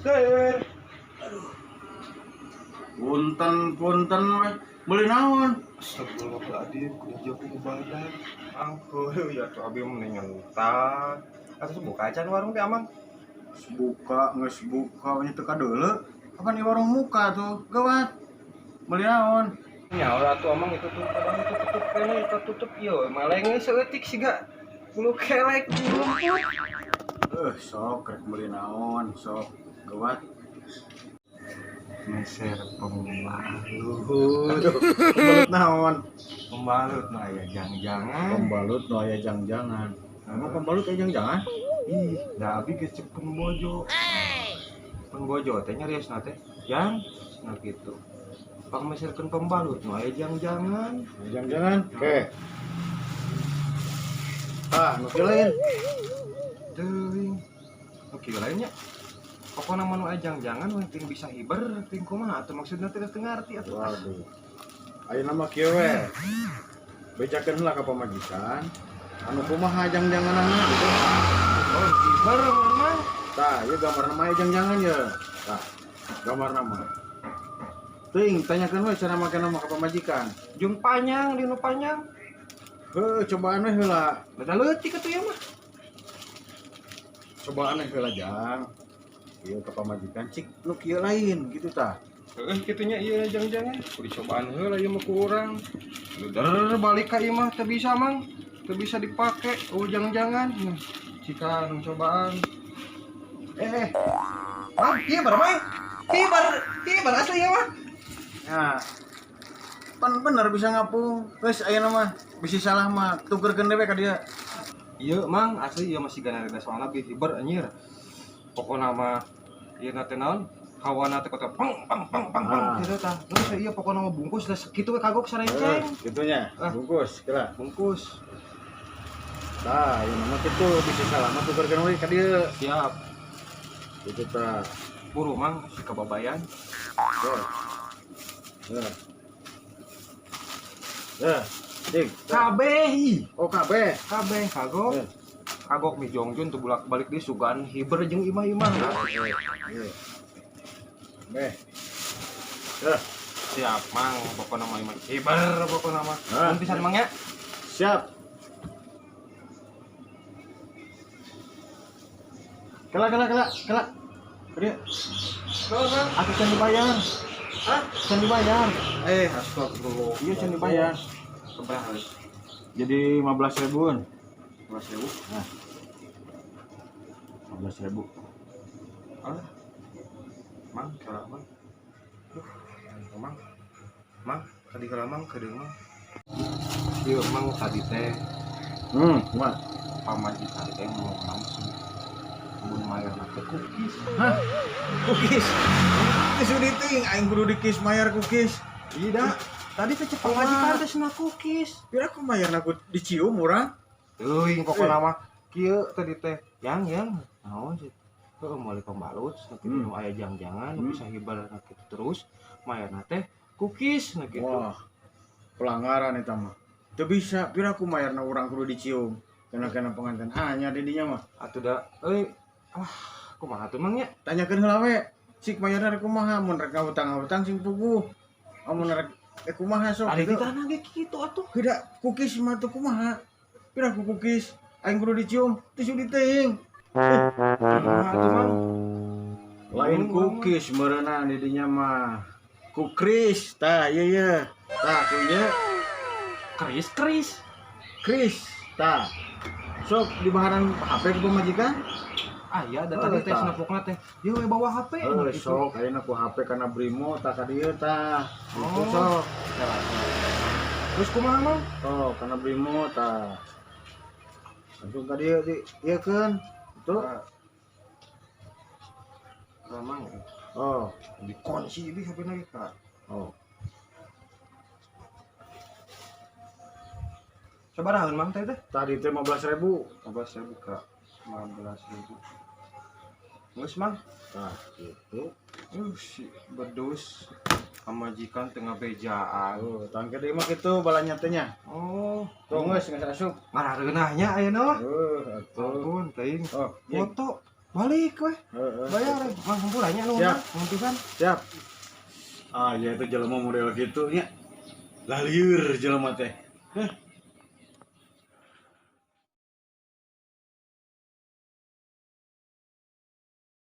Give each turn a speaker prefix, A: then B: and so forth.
A: Sir.
B: Punten punten we. Meuli naon?
A: Astagfirullahaladzim, kudu jauh badan. Angkuh, ya tuh abi mah nyentak. Atuh buka acan warung teh amang.
B: Geus buka, geus buka nya teu kadeuleu. Apa nih warung muka tuh? Gawat. Meuli naon?
A: Nyawa atuh amang itu tuh kadang itu tutup kene itu tutup ieu malenge saeutik siga bulu kelek di rumput.
B: Sok rek meuli naon, sok. Gawat.
A: Meser pembalut.
B: Aduh, pembalut naon?
A: Pembalut nah ya jang-jangan.
B: Pembalut nu aya jang-jangan. Emang pembalut aya jang-jangan?
A: Ih, da abi geus cek pembojo. Pembojo teh nyariosna teh jang nah gitu. Pangmeserkeun pembalut nu aya jang-jangan.
B: Aya jang-jangan? Oke. Ah, nu kieu lain.
A: Teuing. Oke lainnya. Pokokna mah nu aya jang-jangan we ting bisa hiber ting kumaha atuh maksudna teh teu ngarti atuh.
B: Waduh. Ayeuna mah kieu we. Bejakeun heula ka pamajikan. Anu kumaha jang-janganana gitu.
A: Oh, hiber mah.
B: Tah, ieu gambarna mah aya jang-jangan ya. Tah, gambarna mah. Teuing tanyakeun we cara makena mah ka pamajikan.
A: Jeung panjang di nu panjang.
B: Heuh, cobaan we heula.
A: Da leutik atuh ieu mah.
B: Cobaan we heula jang. Ieu ka pamajikan cik nu kieu lain gitu tah.
A: Heeh, kitu nya ieu jang-jangan. Kudu dicobaan heula ieu mah ku urang. Der balik ka imah teu bisa mang. Teu bisa dipake. Oh jang-jangan. Nah, jika nu cobaan.
B: Eh,
A: Mang, ieu bar mang. Ieu bar asli ieu mah.
B: Ya. Pan bener bisa ngapung. Geus ayeuna mah bisi salah mah tukerkeun dewe ka dia.
A: Ieu mang asli ieu masih gana reda soalna bi hiber anjir. Pokona mah ieu na teh naon? Hawana teh kota pang pang pang pang pang kitu tah. Terus ieu pokona mah bungkus lah sakitu we kagok sarenceng.
B: Kitu nya.
A: Ah.
B: Bungkus kira.
A: Bungkus.
B: Tah, ieu mah kitu bisi salah mah tukerkeun we ka dieu.
A: Siap.
B: Kitu tah.
A: Buru mang si kababayan.
B: Tuh. Tuh. Tuh. Cik.
A: Kabeh ih.
B: Oh, kabeh.
A: Kabeh kagok.
B: Eh.
A: Kagok mi jongjun teu bolak-balik di sugan hiber jeung imah-imah.
B: Iya. Beh. Tuh.
A: Siap mang pokona mah imah hiber pokona mah.
B: Ah.
A: Mun pisan mang nya.
B: Siap. Kela kela kela kela. Dia, aku can dibayar.
A: Hah?
B: Can dibayar.
A: Eh, astagfirullah.
B: Iya can dibayar.
A: Seberapa?
B: Jadi 15 ribuan.
A: 15.000.
B: Nah. 15.000.
A: Ah. Mang, kela mang. Duh, mang. Mang, tadi kela mang kedeung mang. Ieu mang tadi teh
B: Kumaha?
A: Pamajikan teh mau langsung mun mayar teh cookies.
B: Hah? Cookies. Geus udah teuing aing kudu dikis mayar cookies.
A: Iya, tadi teh cek pamajikan teh cenah cookies.
B: Pira aku mayar aku dicium urang.
A: Teuing pokona mah kieu tadi teh. Yang yang naon sih? Heuh meuli pembalut cenah kitu nu aya jang-jangan nu bisa hiber nah kitu terus mayarna teh cookies nah kitu.
B: Wah. Pelanggaran eta mah. Teu bisa pira aku mayarna urang kudu dicium. Kena-kena pengantin anyar di dinya mah.
A: Atuh da euy ah kumaha tuh mang nya?
B: Tanyakeun heula we. Cik mayarna rek kumaha mun rek ngahutang-ngahutang sing puguh. Amun rek kumaha sok
A: Ari
B: gitu.
A: ditana ge kitu atuh.
B: Heuda cookies mah teu kumaha. Pira ku cookies aing kudu dicium teu sudi teuing.
A: Kumaha atuh mang?
B: Lain cookies meureunna di dinya mah. Kukris tah ieu ye. Tah ku ieu
A: Kris kris.
B: kris tah. Sok di baharan HP ku pamajikan.
A: Ah iya da
B: Oh,
A: tadi teh
B: tah.
A: cenah pokna teh ieu we bawa HP
B: Oh,
A: nah, gitu.
B: sok ayeuna ku HP kana Brimo tah ka dieu tah. Gitu
A: Oh.
B: sok.
A: Ya, terus kumaha mang?
B: Sok kana Brimo tah. Langsung ka dieu di ieu keun. Itu.
A: Nah, mang
B: Oh,
A: dikunci di HP na ka.
B: oh.
A: Sabaraha mang teh teh?
B: Tadi teh 15.000.
A: 15.000 ka. 15.000. Geus mang.
B: Tah, gitu.
A: Si bedus pamajikan tengah bejaan.
B: Oh, tangke deui mah kitu balanya teh nya.
A: Oh,
B: Tuh geus geus asup.
A: Ngarareunahnya ayeuna mah.
B: Oh, atuh.
A: Ampun teuing.
B: Oh, iya.
A: Foto. Balik weh.
B: Heeh.
A: Bayar weh. Mang, hampura nya, nuhun.
B: Siap.
A: Nuhun pisan.
B: Siap. Ah, ya itu jelema model gitu nya. Lah, lieur jelema teh. Heh.